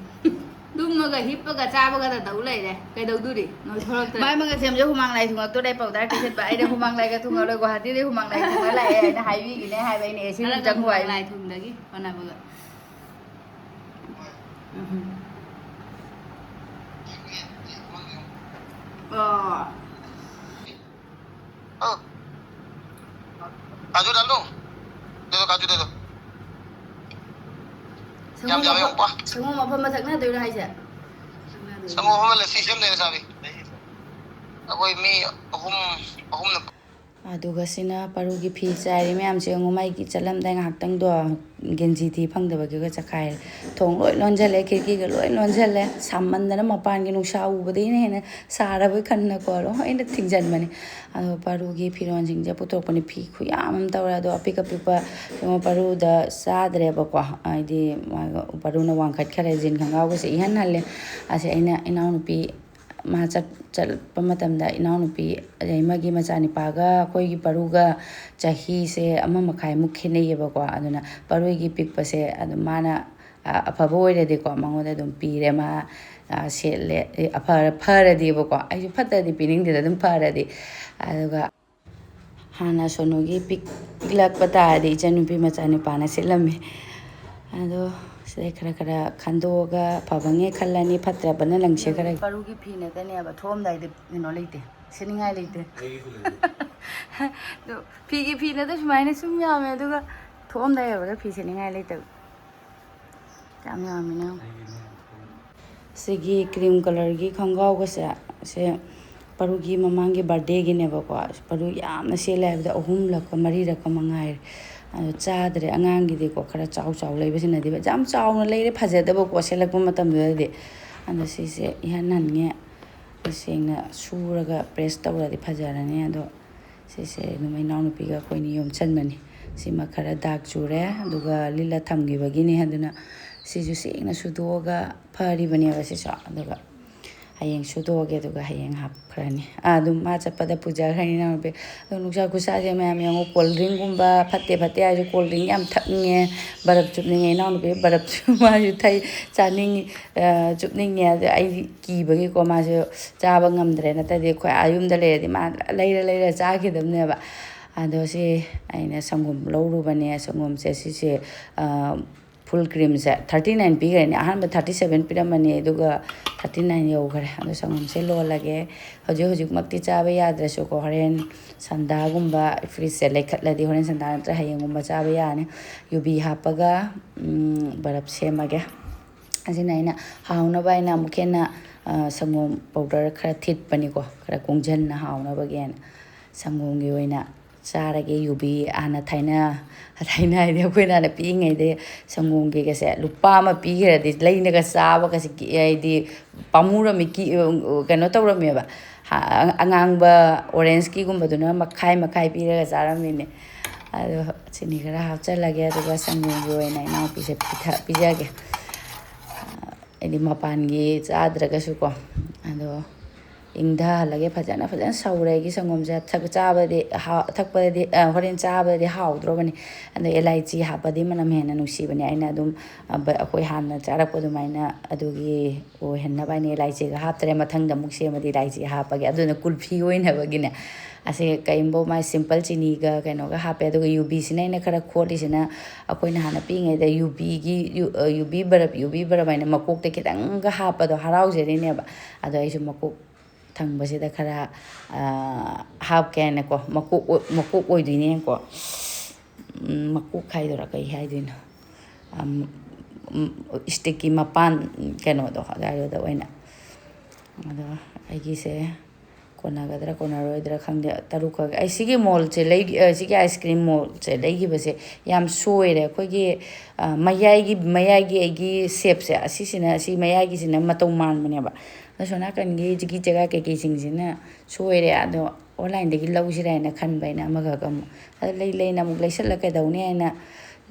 ꯇꯨꯝꯃꯒ, ꯍꯤꯞꯄꯒ, ꯆꯥꯕꯒꯗ ꯇꯧ ꯂꯩꯔꯦ꯫ ꯀꯩꯗꯧꯗꯣꯔꯤ? ꯅꯣꯏꯊꯣꯔꯛꯇ꯭ꯔꯦ꯫ ꯃꯥꯏ ꯃꯉꯛꯁꯦꯝꯁꯦ ꯍꯨꯃꯥꯡ ꯂꯥꯏ ꯊꯨꯡꯉꯛꯇꯣꯔꯦ, powder ꯇꯩꯁꯟꯕ꯫ ꯑꯩꯅ ꯍꯨꯃꯥꯡ ꯂꯥꯏꯒ ꯊꯨꯡꯉꯔꯣꯏ, ꯒꯨꯍꯥꯇꯤꯗꯩ ꯍꯨꯃꯥꯡ ꯂꯥꯏ ꯊꯨꯡꯉ ꯂꯥꯛꯑꯦ ꯍꯥꯏꯅ ꯍꯥꯏꯕꯤꯒꯤꯅꯦ ꯍꯥꯏꯕ ꯑꯩꯅ, AC room ꯈꯔꯒ ꯆꯪꯉꯨ ꯍꯨꯃꯥꯡ ꯍꯥꯏꯅ꯫ ꯂꯥꯏ ꯊꯨꯡꯗꯒꯤ ꯍꯣꯠꯅꯕꯒ꯫ ꯎꯝ꯫ ꯑꯥ꯫ ꯑꯧ꯫ ꯀꯥꯖꯨ ꯗꯥꯜꯂꯨ꯫ ꯗꯦꯗꯣ, ꯀꯥꯖꯨ ꯗꯦꯗꯣ꯫ ꯁꯪꯒꯣꯝ ꯌꯥꯝ ꯌꯥꯝꯃꯦ, ꯑꯐꯝ-, ꯑꯃꯨꯛ ꯄꯥ꯫ ꯁꯪꯒꯣꯝ ꯑꯐꯝꯕ ꯊꯛꯅꯗꯣꯏꯔꯣ ꯍꯥꯏꯁꯦ? ꯁꯪꯒꯣꯝ ꯑꯐꯝꯕ ꯂꯁꯤ ꯁꯦꯝꯗꯣꯏꯅꯦ, ꯁꯥꯕꯤ꯫ ꯑꯩꯈꯣꯏ ꯃꯤ ꯑꯍꯨꯝ, ꯑꯍꯨꯝꯅ꯫ ꯑꯗꯨꯒ ꯁꯤꯅ ꯄꯔꯨꯒꯤ ꯐꯤ ꯆꯥꯏꯔꯤ ꯃꯌꯥꯝꯁꯦ ꯌꯦꯡꯉꯨ, ꯃꯥꯒꯤ ꯆꯠꯂꯝꯗꯥꯏ ꯉꯥꯏꯍꯥꯛꯇꯪꯗꯣ ꯒꯦꯟꯖꯤ ꯊꯤ ꯐꯪꯗꯕꯒꯤꯒ ꯆꯈꯥꯏꯔꯦ꯫ ꯊꯣꯡ ꯂꯣꯏ ꯂꯣꯟꯁꯤꯜꯂꯦ, ꯈꯤꯔꯀꯤꯒ ꯂꯣꯏ ꯂꯣꯟꯁꯤꯜꯂꯦ꯫ ꯁꯥꯃꯟꯗꯅ ꯃꯄꯥꯟꯒꯤ ꯅꯨꯡꯁꯥ ꯎꯕꯗꯒꯤꯅ ꯍꯦꯟꯅ ꯁꯥꯔꯕꯣꯏ ꯈꯟꯅꯀꯣ ꯂꯣꯏꯅ ꯊꯤꯡꯖꯤꯟꯕꯅꯦ꯫ ꯑꯗꯣ ꯄꯔꯨꯒꯤ ꯐꯤꯔꯣꯟꯁꯤꯡꯁꯦ ꯄꯨꯊꯣꯛꯄꯅꯦ꯫ ꯐꯤ ꯈꯨꯌꯥꯝ ꯑꯃ ꯇꯧꯔꯦ꯫ ꯑꯗꯣ ꯑꯄꯤꯛ ꯑꯄꯤꯛꯄ ꯀꯩꯅꯣ ꯄꯔꯨꯗ ꯆꯥꯗ꯭ꯔꯦꯕꯀꯣ, ꯍꯥꯏꯗꯤ ꯃꯥꯒ ꯄꯔꯨꯅ ꯋꯥꯡꯈꯠꯈꯔꯦ꯫ ꯖꯤꯟ ꯈꯣꯡꯒ꯭ꯔꯥꯎꯒꯁꯦ ꯏꯍꯟ ꯍꯜꯂꯦ꯫ ꯑꯁꯤ ꯑꯩꯅ ꯏꯅꯥꯎꯅꯨꯄꯤ ꯃꯥ ꯆꯠ-, ꯆꯠꯄ ꯃꯇꯝꯗ ꯏꯅꯥꯎꯅꯨꯄꯤ ꯑꯗꯩ ꯃꯥꯒꯤ ꯃꯆꯥꯅꯤꯄꯥꯒ ꯑꯩꯈꯣꯏꯒꯤ ꯄꯔꯨꯒ ꯆꯍꯤꯁꯦ ꯑꯃ ꯃꯈꯥꯏꯃꯨꯛ ꯈꯦꯠꯅꯩꯌꯦꯕꯀꯣ꯫ ꯑꯗꯨꯅ ꯄꯔꯨꯒꯤ ꯄꯤꯛꯄꯁꯦ ꯑꯗꯨꯝ ꯃꯥꯅ, ꯑ, ꯑꯐꯕ ꯑꯣꯏꯔꯗꯤꯀꯣ ꯃꯉꯣꯟꯗ ꯑꯗꯨꯝ ꯄꯤꯔꯦ꯫ ꯃꯥ, ꯑ, ꯁꯦꯠꯂꯦ꯫ ꯑꯦ, ꯑꯐ-, ꯐꯔꯗꯤꯕꯀꯣ, ꯑꯩꯁꯨ ꯐꯠꯇ꯭ꯔꯗꯤ ꯄꯤꯅꯤꯡꯗꯦꯗ, ꯑꯗꯨꯝ ꯐꯔꯗꯤ꯫ ꯑꯗꯨꯒ ꯍꯥꯟꯅ ꯁꯣꯅꯨꯒꯤ ꯄꯤꯛ-, ꯄꯤꯛꯂꯛꯄ ꯇꯥꯔꯗꯤ ꯏꯆꯟꯅꯨꯄꯤ ꯃꯆꯥꯅꯤꯄꯥꯅ ꯁꯦꯠꯂꯝꯃꯤ꯫ ꯑꯗꯣ ꯁꯤꯗꯩ ꯈꯔ ꯈꯔ ꯈꯟꯗꯣꯛꯑꯒ ꯐꯕꯉꯩ ꯈꯜꯂꯅꯤ, ꯐꯠꯇ꯭ꯔꯕꯅ ꯂꯪꯁꯦ ꯈꯔ꯫ ꯄꯔꯨꯒꯤ ꯐꯤ ꯅꯠꯇꯅꯦꯕ, ꯊꯣꯛꯑꯝꯗꯥꯏꯗ ꯀꯩꯅꯣ ꯂꯩꯇꯦ, ꯁꯦꯠꯅꯤꯡꯉꯥꯏ ꯂꯩꯇꯦ꯫ ꯑꯗꯣ ꯐꯤꯒꯤ ꯐꯤ ꯅꯠꯇ ꯁꯨꯃꯥꯏꯅ ꯁꯨꯝ ꯌꯥꯝꯃꯦ, ꯑꯗꯨꯒ ꯊꯣꯛꯑꯝꯗꯥꯏ ꯌꯧꯔꯒ ꯐꯤ ꯁꯦꯠꯅꯤꯡꯉꯥꯏ ꯂꯩꯇꯕ꯫ ꯌꯥꯝ ꯌꯥꯝꯃꯤꯅ꯫ ꯁꯤꯒꯤ cream colourꯒꯤ ꯈꯣꯡꯒ꯭ꯔꯥꯎꯒꯁꯦ, ꯁꯦ ꯄꯔꯨꯒꯤ ꯃꯃꯥꯡꯒꯤ birthdayꯒꯤꯅꯦꯕꯀꯣ꯫ ꯄꯔꯨ ꯌꯥꯝꯅ ꯁꯦꯠꯂꯦ ꯍꯥꯏꯕꯗ ꯑꯍꯨꯝꯂꯛꯀ ꯃꯔꯤꯔꯛꯀ ꯃꯉꯥꯏꯔꯦ꯫ ꯑꯗꯣ ꯆꯥꯗ꯭ꯔꯦ꯫ ꯑꯉꯥꯡꯒꯤꯗꯤꯀꯣ ꯈꯔ ꯆꯥꯎ ꯆꯥꯎ ꯂꯩꯕꯁꯤꯅꯗꯤ ꯐꯩ꯫ ꯌꯥꯝ ꯆꯥꯎꯅ ꯂꯩꯔꯦ ꯐꯖꯗꯕꯀꯣ ꯁꯦꯠꯂꯛꯄ ꯃꯇꯝꯗꯨꯗꯗꯤ꯫ ꯑꯗꯣ ꯁꯤꯁꯦ ꯏꯍꯟ ꯍꯟꯉꯦ꯫ ꯁꯦꯡꯅ ꯁꯨꯔꯒ press ꯇꯧꯔꯗꯤ ꯐꯖꯔꯅꯤ꯫ ꯑꯗꯣ ꯁꯤꯁꯦ ꯑꯗꯨꯝ ꯏꯅꯥꯎꯅꯨꯄꯤꯒ ꯑꯩꯈꯣꯏꯅꯤ ꯌꯣꯝꯁꯟꯕꯅꯤ꯫ ꯁꯤꯃ ꯈꯔ ꯗꯥꯛ ꯆꯨꯔꯦ, ꯑꯗꯨꯒ ꯂꯤꯠꯂ ꯊꯝꯈꯤꯕꯒꯤꯅꯤ꯫ ꯑꯗꯨꯅ ꯁꯤꯁꯨ ꯁꯦꯡꯅ ꯁꯨꯗꯣꯛꯑꯒ ꯐꯔꯤꯕꯅꯦꯕ ꯁꯤꯁꯨ꯫ ꯑꯗꯨꯒ ꯍꯌꯦꯡ ꯁꯨꯗꯣꯛꯑꯒꯦ, ꯑꯗꯨꯒ ꯍꯌꯦꯡ ꯍꯥꯞꯈ꯭ꯔꯅꯤ꯫ ꯑꯥ, ꯑꯗꯨꯝ ꯃꯥ ꯆꯠꯄꯗ ꯄꯨꯖꯈ꯭ꯔꯅꯤ ꯏꯅꯥꯎꯅꯨꯄꯤ꯫ ꯑꯗꯣ ꯅꯨꯡꯁꯥ ꯈꯨꯠꯁꯥꯁꯦ ꯃꯌꯥꯝ ꯌꯦꯡꯉꯨ, cold drinkꯀꯨꯝꯕ ꯐꯠꯇꯦ ꯐꯠꯇꯦ ꯍꯥꯏꯔꯁꯨ cold drink ꯌꯥꯝ ꯊꯛꯅꯤꯡꯉꯦ꯫ ꯕꯔꯞ ꯆꯨꯞꯅꯤꯡꯉꯦ꯫ ꯏꯅꯥꯎꯅꯨꯄꯤ ꯕꯔꯞꯁꯨ ꯃꯥꯁꯨ ꯊꯩ-, ꯆꯥꯅꯤꯡꯉꯤ, ꯑ, ꯆꯨꯞꯅꯤꯡꯉꯦ꯫ ꯑꯗ ꯑꯩꯗꯤ ꯀꯤꯕꯒꯤꯀꯣ ꯃꯥꯁꯨ ꯆꯥꯕ ꯉꯝꯗ꯭ꯔꯦ꯫ ꯅꯠꯇ꯭ꯔꯗꯤ ꯑꯩꯈꯣꯏ ꯑꯥ ꯌꯨꯝꯗ ꯂꯩꯔꯗꯤ ꯃꯥ ꯂꯩꯔ ꯂꯩꯔ ꯆꯥꯈꯤꯗꯕꯅꯦꯕ꯫ ꯑꯗꯣ ꯁꯤ ꯑꯩꯅ ꯁꯪꯒꯣꯝ ꯂꯧꯔꯨꯕꯅꯦ꯫ ꯁꯪꯒꯣꯝꯁꯦ ꯁꯤꯁꯦ, ꯑ, ꯐꯨꯜ ꯀ꯭ꯔꯤꯝꯁꯦ ꯊꯥꯔꯇꯤ ꯅꯥꯏꯟ ꯄꯤꯈ꯭ꯔꯦꯅꯦ꯫ ꯑꯍꯥꯟꯕ ꯊꯥꯔꯇꯤ ꯁꯕꯦꯟ ꯄꯤꯔꯝꯕꯅꯦ, ꯑꯗꯨꯒ ꯊꯥꯔꯇꯤ ꯅꯥꯏꯟ ꯌꯧꯈ꯭ꯔꯦ꯫ ꯑꯗꯣ ꯁꯪꯒꯣꯝꯁꯦ ꯂꯣꯜꯂꯒꯦ꯫ ꯍꯧꯖꯤꯛ ꯍꯧꯖꯤꯛꯃꯛꯇꯤ ꯆꯥꯕ ꯌꯥꯗ꯭ꯔꯁꯨꯀꯣ, ꯍꯣꯔꯦꯟ ꯁꯟꯗꯥꯒꯨꯝꯕ ꯐ꯭ꯔꯤꯖꯁꯦ ꯂꯩꯈꯠꯂꯗꯤ, ꯍꯣꯔꯦꯟ ꯁꯟꯗꯥ ꯅꯠꯇ꯭ꯔ ꯍꯌꯦꯡꯒꯨꯝꯕ ꯆꯥꯕ ꯌꯥꯔꯅꯤ꯫ ꯌꯨꯕꯤ ꯍꯥꯞꯄꯒ, ꯎꯝ, ꯕꯔꯞ ꯁꯦꯝꯃꯒꯦ꯫ ꯑꯁꯤꯅ ꯑꯩꯅ ꯍꯥꯎꯅꯕ ꯍꯥꯏꯅ ꯑꯃꯨꯛ ꯍꯦꯟꯅ, ꯑ, ꯁꯪꯒꯣꯝ ꯄꯥꯎꯗꯔ ꯈꯔ ꯊꯤꯠꯄꯅꯤꯀꯣ, ꯈꯔ ꯀꯨꯡꯖꯟꯅ ꯍꯥꯎꯅꯕꯒꯤ ꯍꯥꯏꯅ꯫ ꯁꯪꯒꯣꯝꯒꯤ ꯑꯣꯏꯅ ꯆꯥꯔꯒꯦ꯫ ꯌꯨꯕꯤ ꯍꯥꯟꯅ ꯊꯥꯏꯅ, ꯊꯥꯏꯅ ꯍꯥꯏꯗꯤ ꯑꯩꯈꯣꯏꯅ ꯍꯥꯟꯅ ꯄꯤꯛꯏꯉꯩꯗ ꯁꯪꯒꯣꯝꯒꯤꯒꯁꯦ ꯂꯨꯄꯥ ꯑꯃ ꯄꯤꯈ꯭ꯔꯗꯤ ꯂꯩꯅꯒ ꯆꯥꯕꯒꯁꯦ ꯀꯤ-, ꯍꯥꯏꯗꯤ ꯄꯥꯝꯃꯨꯔꯝꯃꯤ, ꯀꯤ-, ꯀꯩꯅꯣ ꯇꯧꯔꯝꯃꯦꯕ꯫ ꯍꯥ-, ꯑꯉꯥꯡꯕ ꯑꯣꯔꯦꯟꯖꯀꯤꯒꯨꯝꯕꯗꯨꯅ ꯃꯈꯥꯏ ꯃꯈꯥꯏ ꯄꯤꯔꯒ ꯆꯥꯔꯝꯃꯤꯅꯦ꯫ ꯑꯗꯣ ꯆꯤꯅꯤ ꯈꯔ ꯍꯥꯞꯆꯜꯂꯒꯦ, ꯑꯗꯨꯒ ꯁꯪꯒꯣꯝꯒꯤ ꯑꯣꯏꯅ ꯏꯅꯥꯎꯄꯤꯁꯦ ꯄꯤꯊ-, ꯄꯤꯖꯒꯦ꯫ ꯍꯥꯏꯗꯤ ꯃꯄꯥꯟꯒꯤ ꯆꯥꯗ꯭ꯔꯒꯁꯨꯀꯣ꯫ ꯑꯗꯣ ꯏꯪꯊꯍꯜꯂꯒꯦ ꯐꯖꯅ, ꯐꯖꯅ ꯁꯧꯔꯦ ꯑꯩꯒꯤ ꯁꯪꯒꯣꯝꯁꯦ꯫ ꯊꯛ-, ꯆꯥꯕꯗꯤ ꯍꯥ-, ꯊꯛꯄꯗꯗꯤ, ꯑ, ꯍꯣꯔꯦꯟ ꯆꯥꯕꯗꯗꯤ ꯍꯥꯎꯗ꯭ꯔꯣꯕꯅꯤ꯫ ꯑꯗꯣ ꯑꯦꯂꯥꯏꯆꯤ ꯍꯥꯞꯄꯗꯤ ꯃꯅꯝ ꯍꯦꯟꯅ ꯅꯨꯡꯁꯤꯕꯅꯦ꯫ ꯑꯩꯅ ꯑꯗꯨꯝ, ꯑ, ꯕ-, ꯑꯩꯈꯣꯏ ꯍꯥꯟꯅ ꯆꯥꯔꯛꯄ ꯑꯗꯨꯃꯥꯏꯅ ꯑꯗꯨꯒꯤ ꯑꯣꯏꯍꯟꯅꯕ ꯍꯥꯏꯅ ꯏꯂꯥꯏꯆꯤꯒ ꯍꯥꯞꯇ꯭ꯔꯦ꯫ ꯃꯊꯪꯗ ꯑꯃꯨꯛ ꯁꯦꯝꯃꯗꯤ ꯏꯂꯥꯏꯆꯤ ꯍꯥꯞꯄꯒꯦ꯫ ꯑꯗꯨꯅ ꯀꯨꯜꯐꯤ ꯑꯣꯏꯅꯕꯒꯤꯅꯦ꯫ ꯑꯁꯤ ꯀꯩꯝꯕꯧ ꯃꯥꯏ ꯁꯤꯝꯄꯜ ꯆꯤꯅꯤꯒ ꯀꯩꯅꯣꯒ ꯍꯥꯞꯄꯦ꯫ ꯑꯗꯨꯒ ꯌꯨꯕꯤꯁꯤꯅ ꯑꯩꯅ ꯈꯔ ꯈꯣꯠꯂꯤꯁꯤꯅ, ꯑꯩꯈꯣꯏꯅ ꯍꯥꯟꯅ ꯄꯤꯛꯏꯉꯩꯗ ꯌꯨꯕꯤꯒꯤ, ꯌꯨ-, ꯑ, ꯌꯨꯕꯤ ꯕꯔꯞ, ꯌꯨꯕꯤ ꯕꯔꯞ ꯍꯥꯏꯅ ꯃꯀꯣꯛꯇ ꯈꯤꯇꯪꯒ ꯍꯥꯞꯄꯗꯣ ꯍꯔꯥꯎꯖꯔꯤꯅꯦꯕ꯫ ꯑꯗꯣ ꯑꯩꯁꯨ ꯃꯀꯣꯛ ꯊꯪꯕꯁꯤꯗ ꯈꯔ, ꯑ, ꯍꯥꯞꯀꯦ ꯍꯥꯏꯅꯀꯣ, ꯃꯀꯣꯛ ꯑꯣ-, ꯃꯀꯣꯛ ꯑꯣꯏꯗꯣꯏꯅꯦꯀꯣ꯫ ꯎꯝ, ꯃꯀꯣꯛ ꯍꯥꯏꯗꯣꯏꯔꯥ ꯀꯩ ꯍꯥꯏꯗꯣꯏꯅꯣ? ꯑꯝ, ꯎꯝ, ꯏꯁꯇꯤꯛꯀꯤ ꯃꯄꯥꯟ ꯀꯩꯅꯣꯗꯣ ꯑꯗꯨꯋꯥꯏꯗꯨꯗ ꯑꯣꯏꯅ꯫ ꯑꯗꯣ ꯑꯩꯒꯤꯁꯦ ꯀꯣꯟꯅꯒꯗ꯭ꯔꯥ ꯀꯣꯟꯅꯔꯣꯏꯗ꯭ꯔꯥ ꯈꯪꯗꯦ꯫ ꯇꯔꯨꯛꯈꯛ, ꯑꯩ ꯁꯤꯒꯤ ꯃꯣꯜꯁꯦ ꯂꯩ-, ꯑ, ꯁꯤꯒꯤ ꯑꯥꯏꯁ ꯀ꯭ꯔꯤꯝ ꯃꯣꯜꯁꯦ ꯂꯩꯈꯤꯕꯁꯦ ꯌꯥꯝ ꯁꯣꯏꯔꯦ꯫ ꯑꯩꯈꯣꯏꯒꯤ, ꯑ, ꯃꯌꯥꯏꯒꯤ, ꯃꯌꯥꯏꯒꯤ ꯑꯩꯒꯤ ꯁꯦꯞꯁꯦ, ꯑꯁꯤꯁꯤꯅ, ꯑꯁꯤ ꯃꯌꯥꯏꯒꯤꯁꯤꯅ ꯃꯇꯧ ꯃꯥꯟꯕꯅꯦꯕ꯫ ꯑꯗꯣ ꯁꯣꯝ ꯅꯥꯀꯟꯒꯤ ꯖꯤꯒꯤ ꯖꯒꯥ ꯀꯩꯀꯩꯁꯤꯡꯁꯤꯅ ꯁꯣꯏꯔꯦ꯫ ꯑꯗꯣ ꯑꯣꯟꯂꯥꯏꯟꯗꯒꯤ ꯂꯧꯁꯤꯔꯥ ꯍꯥꯏꯅ ꯈꯟꯕ ꯑꯩꯅ ꯑꯃꯈꯛ ꯑꯃꯨꯛ꯫ ꯑꯗ ꯂꯩ ꯂꯩꯅ ꯑꯃꯨꯛ ꯂꯩꯁꯜꯂ ꯀꯩꯗꯧꯅꯤ ꯍꯥꯏꯅ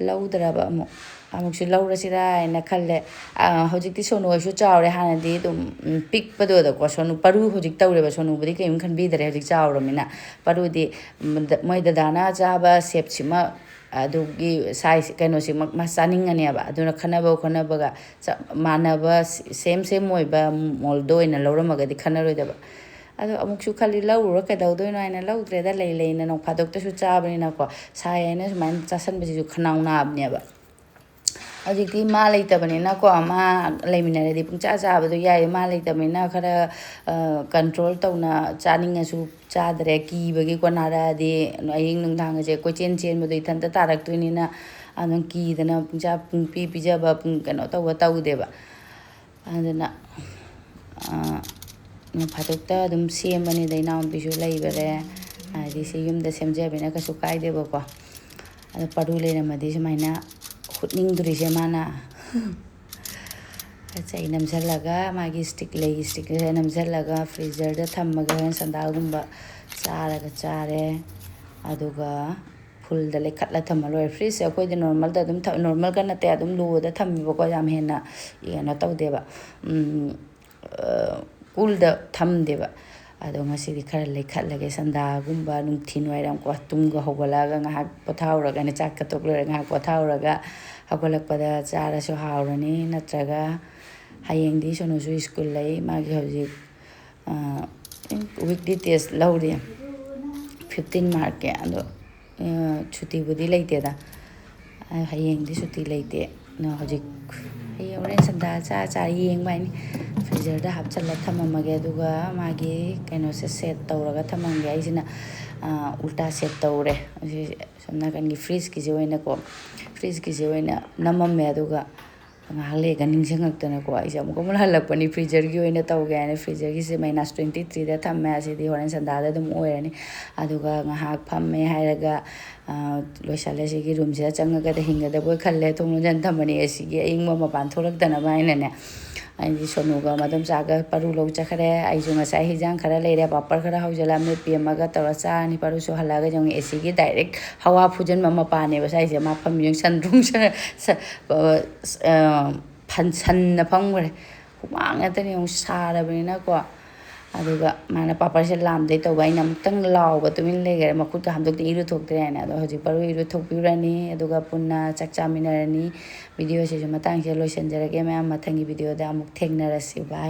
ꯂꯧꯗ꯭ꯔꯕ ꯑꯃꯨꯛ꯫ ꯑꯃꯨꯛꯁꯨ ꯂꯧꯔꯁꯤꯔꯥ ꯍꯥꯏꯅ ꯈꯜꯂꯦ꯫ ꯑ, ꯍꯧꯖꯤꯛꯇꯤ ꯁꯣꯅꯨ ꯍꯣꯏꯁꯨ ꯆꯥꯎꯔꯦ꯫ ꯍꯥꯟꯅꯗꯤ ꯑꯗꯨꯝ, ꯎꯝ, ꯄꯤꯛꯄꯗꯨꯗꯀꯣ, ꯁꯣꯅꯨ ꯄꯔꯨ ꯍꯧꯖꯤꯛ ꯇꯧꯔꯦꯕ꯫ ꯁꯣꯅꯨꯕꯨꯗꯤ ꯀꯔꯤꯝ ꯈꯟꯕꯤꯗꯔꯦ ꯍꯧꯖꯤꯛ ꯆꯥꯎꯔꯃꯤꯅ꯫ ꯄꯔꯨꯗꯤ, ꯎꯝ, ꯗ-, ꯃꯣꯏ ꯗꯗꯥꯅ ꯆꯥꯕ ꯁꯦꯞꯁꯤꯃ, ꯑꯗꯨꯒꯤ ꯁꯥꯏꯖ ꯀꯩꯅꯣꯁꯤꯃꯛ ꯃꯥ ꯆꯥꯅꯤꯡꯉꯅꯦꯕ꯫ ꯑꯗꯨꯅ ꯈꯟꯅꯕ ꯈꯣꯠꯅꯕꯒ ꯆꯞ ꯃꯥꯟꯅꯕ, ꯁꯦꯝ ꯁꯦꯝ ꯑꯣꯏꯕ ꯃꯣꯜꯗꯣ ꯑꯣꯏꯅ ꯂꯧꯔꯝꯃꯒꯗꯤ ꯈꯟꯅꯔꯣꯏꯗꯕ꯫ ꯑꯗꯣ ꯑꯃꯨꯛꯁꯨ ꯈꯜꯂꯤ, ꯂꯧꯔꯨꯔ ꯀꯩꯗꯧꯗꯣꯏꯅꯣ ꯍꯥꯏꯅ ꯂꯧꯗ꯭ꯔꯦꯗ꯫ ꯂꯩ ꯂꯩꯅ ꯅꯣꯡ ꯐꯥꯗꯣꯛꯇꯁꯨ ꯆꯥꯕꯅꯤꯅꯀꯣ, ꯁꯥꯏ ꯍꯥꯏꯅ ꯁꯨꯃꯥꯏꯅ ꯆꯥꯁꯟꯕꯁꯤꯁꯨ ꯈꯅꯥꯎ ꯅꯥꯕꯅꯦꯕ꯫ ꯍꯧꯖꯤꯛꯇꯤ ꯃꯥ ꯂꯩꯇꯕꯅꯤꯅꯀꯣ, ꯃꯥ ꯂꯩꯃꯤꯟꯅꯔꯗꯤ ꯄꯨꯡꯆꯥ ꯆꯥꯕꯗꯣ ꯌꯥꯏ꯫ ꯃꯥ ꯂꯩꯇꯕꯅꯤꯅ ꯈꯔ ꯀꯟꯇ꯭ꯔꯣꯜ ꯇꯧꯅ ꯆꯥꯅꯤꯡꯉꯁꯨ ꯆꯥꯗ꯭ꯔꯦ꯫ ꯀꯤꯕꯒꯤꯀꯣ, ꯅꯥꯔꯛꯑꯗꯤ ꯑꯍꯤꯡ ꯅꯨꯡꯗꯥꯡꯒꯁꯦ ꯀꯣꯏꯆꯦꯟ ꯆꯦꯟꯕꯗꯣ ꯏꯊꯟꯇ ꯇꯥꯔꯛꯇꯣꯏꯅꯤꯅ, ꯑꯗꯨꯝ ꯀꯤꯗꯅ ꯄꯨꯡꯆꯥ ꯄꯨꯡꯄꯤ ꯄꯤꯖꯕ, ꯄꯨꯡ ꯀꯩꯅꯣ ꯇꯧꯕ ꯇꯧꯗꯦꯕ꯫ ꯑꯗꯨꯅ ꯅꯣꯡ ꯐꯥꯗꯣꯛꯇ ꯑꯗꯨꯝ ꯁꯦꯝꯕꯅꯤꯗ, ꯏꯅꯥꯎꯅꯨꯄꯤꯁꯨ ꯂꯩꯕꯔꯦ꯫ ꯍꯥꯏꯗꯤ ꯁꯤ ꯌꯨꯝꯗ ꯁꯦꯝꯖꯕꯅꯤꯅ ꯀꯩꯁꯨ ꯀꯥꯏꯗꯦꯕꯀꯣ꯫ ꯑꯗꯣ ꯄꯥꯔꯨ ꯂꯩꯔꯝꯃꯗꯤ ꯁꯨꯃꯥꯏꯅ ꯍꯨꯠꯅꯤꯡꯗꯣꯔꯤꯁꯦ ꯃꯥꯅ꯫ ꯆꯩ ꯅꯝꯁꯤꯜꯂꯒ, ꯃꯥꯒꯤ ꯁ꯭ꯇꯤꯛ, ꯂꯩꯒꯤ ꯁ꯭ꯇꯤꯛꯁꯦ ꯅꯝꯁꯤꯜꯂꯒ ꯐ꯭ꯔꯤꯖꯔꯗ ꯊꯝꯃꯒ ꯍꯣꯔꯦꯟ ꯁꯟꯗꯥꯒꯨꯝꯕ ꯆꯥꯔꯒ ꯆꯥꯔꯦ꯫ ꯑꯗꯨꯒ ꯐꯨꯜꯗ ꯂꯩꯈꯠꯂ ꯊꯝꯃ ꯂꯣꯏꯔꯦ꯫ ꯐ꯭ꯔꯤꯖꯁꯦ ꯑꯩꯈꯣꯏꯗꯤ ꯅꯣꯔꯃꯦꯜꯗ ꯑꯗꯨꯝ ꯊꯝ-, ꯅꯣꯔꯃꯦꯜꯒ ꯅꯠꯇꯦ, ꯑꯗꯨꯝ ꯂꯣꯗ ꯊꯝꯃꯦꯕꯀꯣ, ꯌꯥꯝ ꯍꯦꯟꯅ ꯀꯩꯅꯣ ꯇꯧꯗꯦꯕ꯫ ꯀꯨꯜꯗ ꯊꯝꯗꯦꯕ꯫ ꯑꯗꯣ ꯉꯁꯤꯗꯤ ꯈꯔ ꯂꯩꯈꯠꯂꯒꯦ꯫ ꯁꯟꯗꯥꯒꯨꯝꯕ ꯅꯨꯡꯊꯤꯜ ꯋꯥꯏꯔꯝꯀꯣ, ꯇꯨꯝꯒ ꯍꯧꯒꯠꯂꯛꯑꯒ ꯉꯥꯏꯍꯥꯛ ꯄꯣꯊꯥꯍꯧꯔꯒꯅꯦ, ꯆꯥꯛꯀ ꯇꯣꯛ ꯂꯣꯏꯔꯒ ꯉꯥꯏꯍꯥꯛ ꯄꯣꯊꯥꯍꯧꯔꯒ ꯍꯧꯒꯠꯂꯛꯄꯗ ꯆꯥꯔꯁꯨ ꯍꯥꯎꯔꯅꯤ꯫ ꯅꯠꯇ꯭ꯔꯒ ꯍꯌꯦꯡꯗꯤ ꯁꯣꯅꯨꯁꯨ ꯁ꯭ꯀꯨꯜ ꯂꯩ, ꯃꯥꯒꯤ ꯍꯧꯖꯤꯛ ꯋꯤꯛꯂꯤ ꯇꯦꯁ ꯂꯧꯔꯤ, ꯐꯤꯐꯇꯤꯟ ꯃꯥꯔꯛꯀꯤ꯫ ꯑꯗꯣ ꯁꯨꯇꯤꯕꯨꯗꯤ ꯂꯩꯇꯦꯗ꯫ ꯍꯌꯦꯡꯗꯤ ꯁꯨꯇꯤ ꯂꯩꯇꯦ꯫ ꯑꯗꯣ ꯍꯧꯖꯤꯛ ꯍꯌꯦꯡ ꯍꯣꯔꯦꯟ ꯁꯟꯗꯥ ꯆꯥ ꯆꯥ ꯌꯦꯡꯕ ꯍꯥꯏꯅꯤ꯫ ꯐ꯭ꯔꯤꯖꯔꯗ ꯍꯥꯞꯆꯤꯜꯂ ꯊꯝꯃꯝꯃꯒꯦ, ꯑꯗꯨꯒ ꯃꯥꯒꯤ ꯀꯩꯅꯣꯁꯦ ꯁꯦꯠ ꯇꯧꯔꯒ ꯊꯝꯃꯝꯒꯦ꯫ ꯑꯩꯁꯤꯅ ꯎꯜꯇꯥ ꯁꯦꯠ ꯇꯧꯔꯦ꯫ ꯑꯁꯤ ꯁꯣꯝ ꯅꯥꯀꯟꯒꯤ ꯐ꯭ꯔꯤꯖꯀꯤꯁꯦ ꯑꯣꯏꯅꯀꯣ, ꯐ꯭ꯔꯤꯖꯀꯤꯁꯦ ꯑꯣꯏꯅ ꯅꯝꯃꯝꯃꯦ꯫ ꯑꯗꯨꯒ ꯉꯥꯏꯍꯥꯛ ꯂꯩꯔꯒ ꯅꯤꯡꯁꯤꯡꯉꯛꯇꯅꯀꯣ, ꯑꯩꯁꯦ ꯑꯃꯨꯛ ꯑꯃꯨꯛ ꯍꯜꯂꯛꯄꯅꯤ ꯐ꯭ꯔꯤꯖꯔꯒꯤ ꯑꯣꯏꯅ ꯇꯧꯒꯦ ꯍꯥꯏꯅ꯫ ꯐ꯭ꯔꯤꯖꯔꯒꯤꯁꯦ ꯃꯥꯏꯅꯁ ꯇ꯭ꯋꯦꯟꯇꯤ ꯊ꯭ꯔꯤꯗ ꯊꯝꯃꯦ꯫ ꯑꯁꯤꯗꯤ ꯍꯣꯔꯦꯟ ꯁꯟꯗꯥꯗ ꯑꯗꯨꯝ ꯑꯣꯏꯔꯅꯤ꯫ ꯑꯗꯨꯒ ꯉꯥꯏꯍꯥꯛ ꯐꯝꯃꯦ ꯍꯥꯏꯔꯒ, ꯂꯣꯏꯁꯜꯂꯦ꯫ ꯁꯤꯒꯤ ꯔꯨꯝꯁꯤꯗ ꯆꯪꯉꯒꯗ ꯍꯤꯡꯒꯗꯕꯣꯏ ꯈꯜꯂꯦ꯫ ꯊꯣꯡ ꯂꯣꯟꯁꯤꯟ ꯊꯝꯕꯅꯤ, ꯑꯦ ꯁꯤꯒꯤ ꯑꯏꯪꯕ ꯃꯄꯥꯟ ꯊꯣꯛꯂꯛꯇꯅꯕ ꯍꯥꯏꯅꯅꯦ꯫ ꯑꯩꯗꯤ ꯁꯣꯅꯨꯒ ꯃꯗꯣꯝꯆꯥꯒ ꯄꯔꯨ ꯂꯧ ꯆꯠꯈ꯭ꯔꯦ꯫ ꯑꯩꯁꯨ ꯉꯁꯥꯏ ꯍꯤꯟꯖꯥꯡ ꯈꯔ ꯂꯩꯔꯦ, ꯄꯥꯄꯔ ꯈꯔ ꯍꯧꯖꯤꯜꯂ ꯑꯃꯦꯠꯄꯤ ꯑꯃꯒ ꯇꯧꯔ ꯆꯥꯔꯅꯤ꯫ ꯄꯔꯨꯁꯨ ꯍꯜꯂꯛꯑꯒ ꯌꯦꯡꯉꯨ, ꯑꯦ ꯁꯤꯒꯤ ꯗꯥꯏꯔꯦꯛ ꯍꯋꯥ ꯐꯨꯖꯟꯕ ꯃꯄꯥꯅꯦꯕ ꯁꯥꯏꯁꯦ꯫ ꯃꯥ ꯐꯝꯃꯤ ꯌꯦꯡꯉꯨ, ꯁꯟꯗ꯭ꯔꯣꯡ ꯁ-, ꯁ-, ꯑ, ꯁ-, ꯑ, ꯐꯟ-, ꯁꯟꯅ ꯐꯝꯈ꯭ꯔꯦ꯫ ꯍꯨꯃꯥꯡ ꯉꯥꯛꯇꯅꯦ ꯌꯦꯡꯉꯨ, ꯁꯥꯔꯕꯅꯤꯅꯀꯣ꯫ ꯑꯗꯨꯒ ꯃꯥꯅ ꯄꯥꯄꯔꯁꯦ ꯂꯥꯝꯗꯩ ꯇꯧꯕ, ꯑꯩꯅ ꯑꯃꯨꯛꯇꯪ ꯂꯥꯎꯕ ꯇꯨꯃꯤꯟ ꯂꯩꯈꯔꯦ, ꯃꯈꯨꯠꯀ ꯍꯥꯝꯗꯣꯛꯇꯦ, ꯏꯔꯨꯊꯣꯛꯇ꯭ꯔꯦ ꯍꯥꯏꯅ꯫ ꯑꯗꯣ ꯍꯧꯖꯤꯛ ꯄꯔꯨ ꯏꯔꯨꯊꯣꯛꯄꯤꯔꯨꯔꯅꯤ, ꯑꯗꯨꯒ ꯄꯨꯟꯅ ꯆꯥꯛ ꯆꯥꯃꯤꯟꯅꯔꯅꯤ꯫ ꯚꯤꯗꯤꯑꯣꯁꯤꯁꯨ ꯃꯇꯥꯡꯁꯤꯗ ꯂꯣꯏꯁꯤꯟꯖꯔꯒꯦ, ꯃꯌꯥꯝ ꯃꯊꯪꯒꯤ ꯚꯤꯗꯤꯑꯣꯗ ꯑꯃꯨꯛ ꯊꯦꯡꯅꯔꯁꯤ꯫ ꯕꯥꯏ꯫